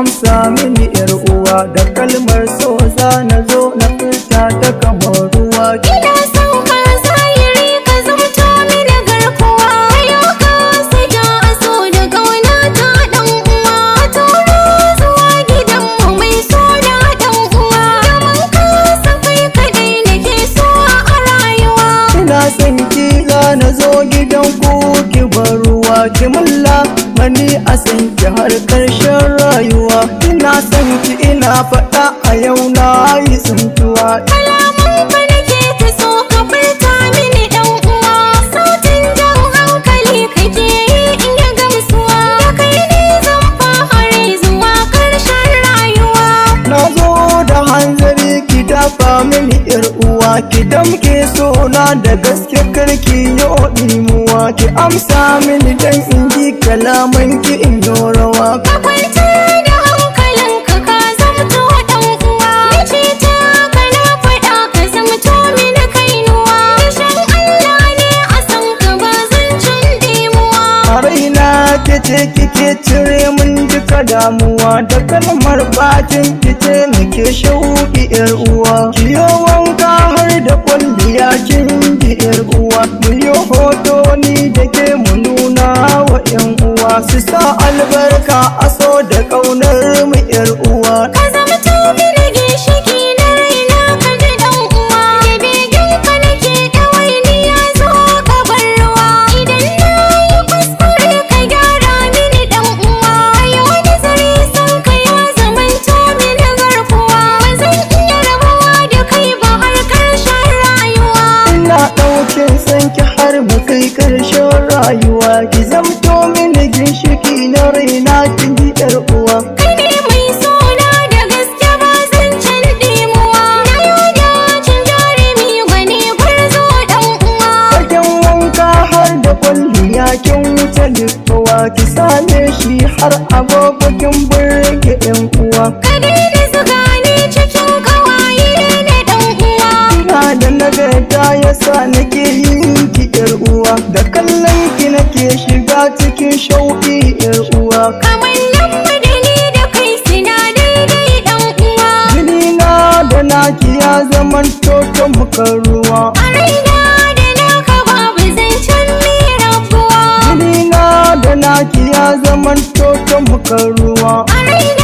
Amsa mini yar uwa, da kalmar so za na zo na furta ta kamar ruwa. Ina son ka zahiri, ka zamto mini garkuwa. Kayo ka saka a so da ƙauna ta, ɗan uwa. Turo zuwa gidanmu mai so na, ɗan uwa. Domin ka san kai kaɗai nake so a rayuwa. Ina son ki, za na zo gidan ku, ki bar ruwa, ki mulla mani a san ki har karshen rayuwa. Ina son ki, ina faɗa a yau na yi tsintuwa. Kalaman ka nake ta so ka furta mini, ɗan uwa. Sautin jan hankali kake yi in ya gamsuwa. Da kai ne zan fahari zuwa ƙarshen rayuwa. Na zo da hanzari, ki dafa mini yar uwa, ki damke sona da gaske, karki yi ɗimuwa, ki amsa mini dan in ji kalaman ki in yi rawa. Ka kwantar da hankalinka, ka zamto ɗan uwa. Ni ce ta ka na faɗa, ka zamto mini kainuwa. Dashen Allah ne a san ka, ba zancen ɗimuwa. A raina ke ce kike cire min duka damuwa, da kalmar bakin ki ce nake shauki yar uwa. Ki yo wanka har da kwalliya, kin ji yar uwa, mu yi hoto ni da ke, mu nuna wa yan uwa su sa albarka a so da kaunar mu, yar uwa. Ka zamto mini ginshiki na raina, ka ji ɗan uwa. Da begen ka nake ɗawainiya, zo ka bar ruwa. Idan na yi kuskure ka gyara mini, ɗan uwa. Yau nazari san ka ya zamanto mini garkuwa. Ba zan iya rabuwa da kai ba har ƙarshen rayuwa. Ina ɗaukin sanki har mu kai ƙarshen rayuwa, ki zamto mini ginshiki na raina, kin ji yar uwa. Kai ne mai sona da gaske, ba zancen ɗimuwa. Na yi dacin jarumi gwani gwarzo, ɗan uwa. Fagen wanka har da kwalliya kin wuce dukkawa, ki same shi har agogo, kin burge yan uwa. Ka daina zuga ni cikin ƙawaye na, ɗan uwa. Ina da nagarta yasa nake yin ki, yar uwa, da kallon ki nake shiga cikin shauki, yar uwa. Kamannin mu da ni da kai suna daidai, ɗan uwa. Jini na da naki ya zaman toto muka ruwa. A raina da naka babu zancen mai rabuwa. Jini na da naki ya zaman toto muka ruwa. A raina